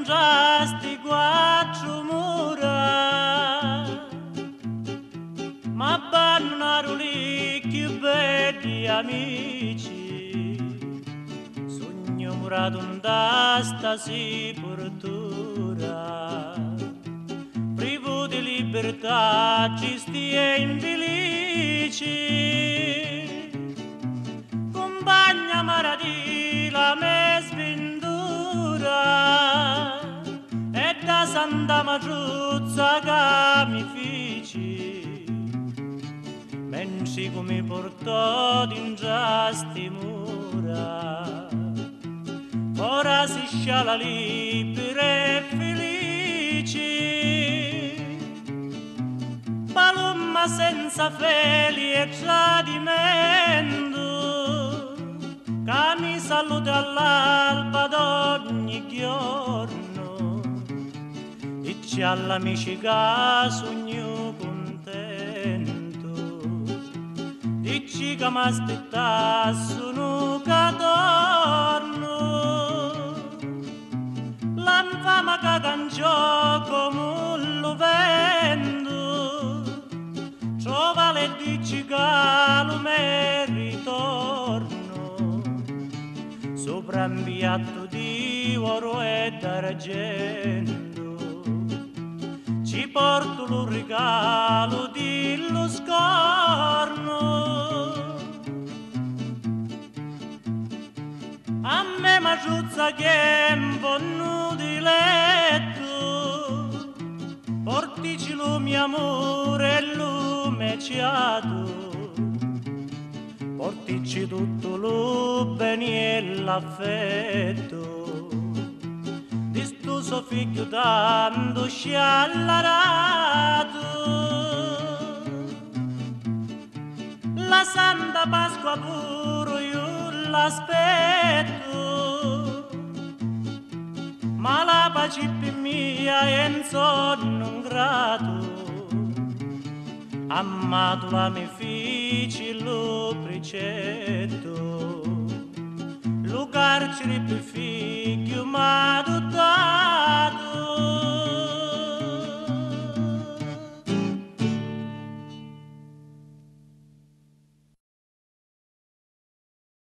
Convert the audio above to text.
Già sti quattro mura, ma abbandonarono li più belli amici. Sogno murato in sta sepoltura, privo di libertà, tristi e infelici. Compagna amara di la me sventura e da Santa Maciuzza che mi fici, mentre come portò in sti mura, ora si sciala libera e felice. Palomma senza feli e tradimento, che mi saluta all'alba d'ogni giorno, dice all'amici che sogno contento, dici che mi aspettassero che torno. L'infama che cangiò come lo vento, trova le dici che lo me ritorno, sopra un piatto di oro e d'argento, ci porto lo regalo dello scorno. A me maciuzza che un di letto, portici lo mio amore e lume ciato, portici tutto lo bene e l'affetto, di sto suo figlio tanto sciallarato. La Santa Pasqua pure io l'aspetto, ma la pace per mia è un sonno ingrato. Ammatula mi fici lo precetto, lo carcere per figli